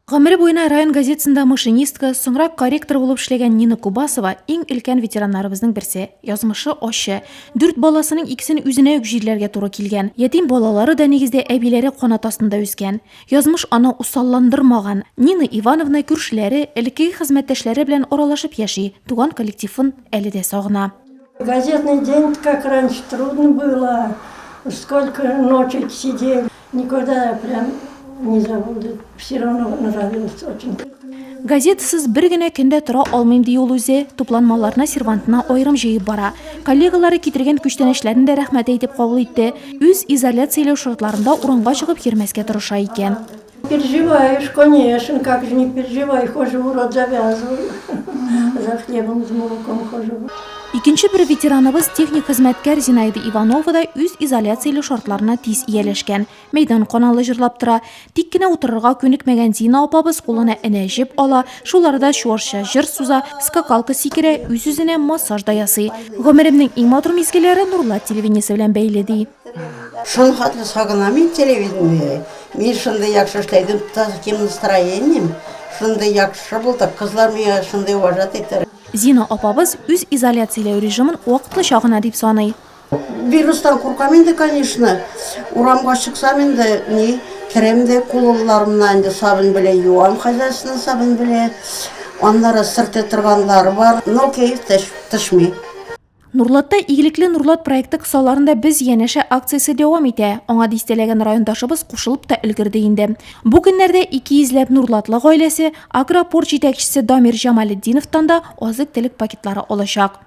Гомере буена район газетасында машинистка, соңрак корректор булып эшләгән Нина Кубасова иң өлкән ветераннарыбызның берсе. Язмышы ачы. Дүрт баласының икесен үзенә үк җирләргә туры килгән. Ятим балалары да нигездә әбиләре канат астында үскән. Язмыш аны усалландырмаган. Нина Ивановна күршеләре, элеккеге хезмәттәшләре белән аралашып яши, туган коллективын әле дә сагына. Газетный день как раньше трудно было, сколько ночи сидели, никогда прям не забуду, все равно нравилось очень. Газетасыз бер генә көн дә тора алмыйм, ди ул үзе. Тупланмаларны сервантына аерым җыеп бара. Коллегалары китергән күчтәнәчләрне дә рәхмәт әйтеп кабул итте. Үз изоляцияләү шартларында урамга чыгып йөрмәскә тырыша икән. Переживаешь, конечно, как же не переживай, хожу, рот завязываю, за хлебом, за молоком хожу. Икенче бер ветераныбыз, техник хезмәткәр Зинаида Иванова да үз изоляцияле шартларына тиз ияләшкән. Мәйдан каналы җырлап тора. Тик кенә утырырга күнекмәгән Зина апабыз кулына энә җеп ала, шул арада чуашча җыр суза, скакалка сикерә, үз-үзенә массаж да ясый. Гомеремнең иң матур мизгелләре Нурлат телевидениесе белән бәйле, ди. Шуның хәтле сагынам мин телевидение. Мин шундый яхшы эшләдем, таким настроением, шундый яхшы булды, кызлар миңа шундый уважать итәләр. Зина апабыз үз изоляцияләү режимын вакытлыча гына дип саный. Вирустан куркам инде, конечно. Урамга чыксам инде, ни, керәм дә кулларымны инде сабын белән юам, хозяйственный сабын белән. Аннары сөртә торганнары бар, но кәеф төшми. Нурлатта Игелекле Нурлат проекты кысаларында Без янәшә акциясе дәвам итә. Аңа дистәләгән райондашыбыз кушылып та өлгерде инде. Бу көннәрдә 200 ләп нурлатлы гаиләсе Агропорт җитәкчесе Дамир Җамалетдиновтан да азык-төлек пакетлары алачак.